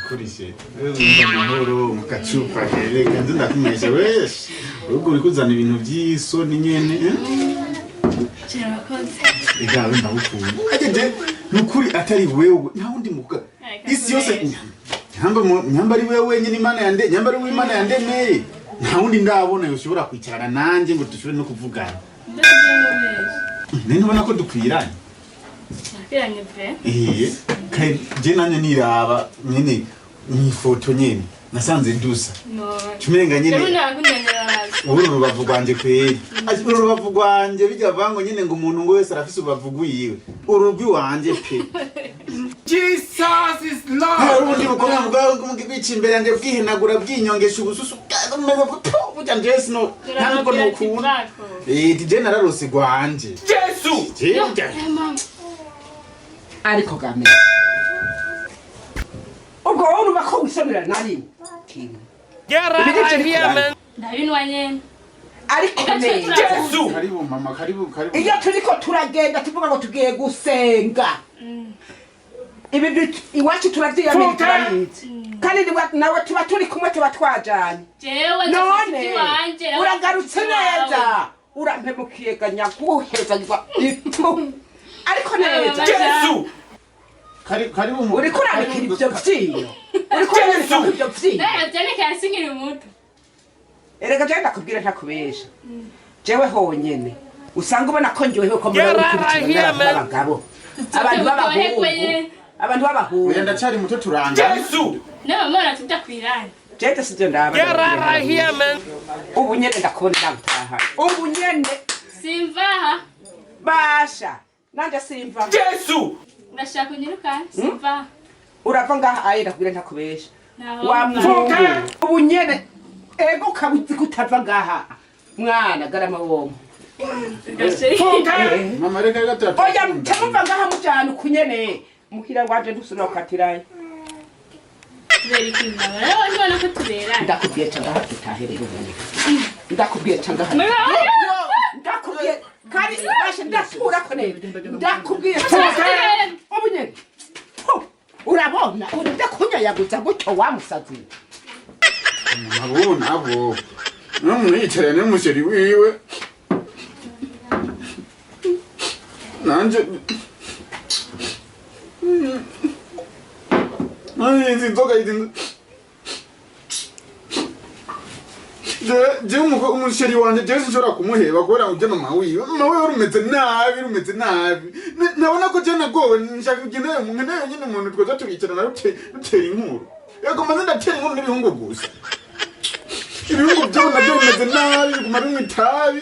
Kurishe wumva amahoro mu gacupa reka nze ndakumesha wese ubwo uri kuzana ibintu by'isoni nyene, eh? Kirakoze. Ega we ndagukunda ajeje nukuri atari wewe nta wundi muga isi yose nyamba nyamba ari wewe wenyine Imana yande nyamba ari wewe Imana yandemeye nta wundi ndabona yoshobora kwicarana nanje ngo dushobore no kuvugana. Ndabyumvise. None ubona ko dukwiranye? Nakwiranye pe. Eh, kandi je nanje niraba nyene mwifoto nyene nasanze dusa. No. Cumenga nyene. Rero nakundanye bazi. Uru rubavu rwanje kweri. Ati, uru rubavu rwanje bijya vango nyene ngo umuntu ngo wese arafise urubavu rwiwe. Uru rw'iwanje pe. Jesus is Lord. Hari ubundi bukobwa bwawe bwica imbere yanjye bwihenagura bwinyongesha ubususu bwameze guto burya njewe sino nta nubwo nokunda. Eh, je nararose rwanje. Jesu. Je burya. Ariko gamera ubwo wowe uruba ko wisomera na rimwe. Get out of here, man. Ndabinwa nyene. Ariko neza. Jesu. Karibu mama, karibu karibu. Iyo turiko turagenda tuvuga ngo tugiye gusenga ibi iwacu turavyiyamira turabizi kandi nawe tuba turi kumwe tuba twajanye. Jewe ndafata None iby'iwanje, nawe uragarutse ufata iby'iwawe. neza urampemukiye ganyaguhezagirwa itu ariko neza. Jesu. Karibu karibu Uriko urabikira ivyo vyiyo uriko urabikira ivyo vyiyo. Nawe byanekeye sinkiri muto. Erega jewe ndakubwira ntakubesha jewe honyene usanga ubona ko ndyohewe ko Get muri out of here, man. abagabo abantu b'abahungu abantu b'abahungu. Oya ndacari muto turangana. Jesu. Nawe mama tudakwiranye. Jewe sivyo ndaba. Get out of here, man. Ubu nyene ndakubona ndagutaha ubu nyene. Simvaha. Basha nanje simva. Jesu. Urashaka unyirukane? Simvaha. Urava ngaha aye ndakubwira ntakubesha. Naho Wa mva. muhungu ubu nyene ego ukabuzi kutava ngaha mwana garama womwe. Gasheri. Mama reka reka turatunda. Oya muva ngaha mujana ukunyene muhira wanje ntusunokatirayo. Kubera iki mama? Nawe ntubona ko tuberanye. Ndakubwiye ca ngaha dutahe rero ubu ndakubwiye ca ngaha. Mama! Ndakubwiye kandi bashe ndaturako neza ndakubwiye ubu nyene. Hu, urabona urinde kunyayaguza gutyo wa musazi. Nabo nabo. N'umuntu yicaranye n'umusheri wiwe. Nanje Nanje izi nzoga izi je umusheri wanje je sinshobora kumuheba kubera ngo uje mama wiwe mama wiwe rumeze nabi rumeze nabi nabona ko je nagowe nshaka kugenda nkeneye nyine umuntu twoza turicarana dutera inkuru yego maze ndatera inkuru n'ibihungu gusa ibihungu byabo nabyo bimeze nabi biguma binywa itabi.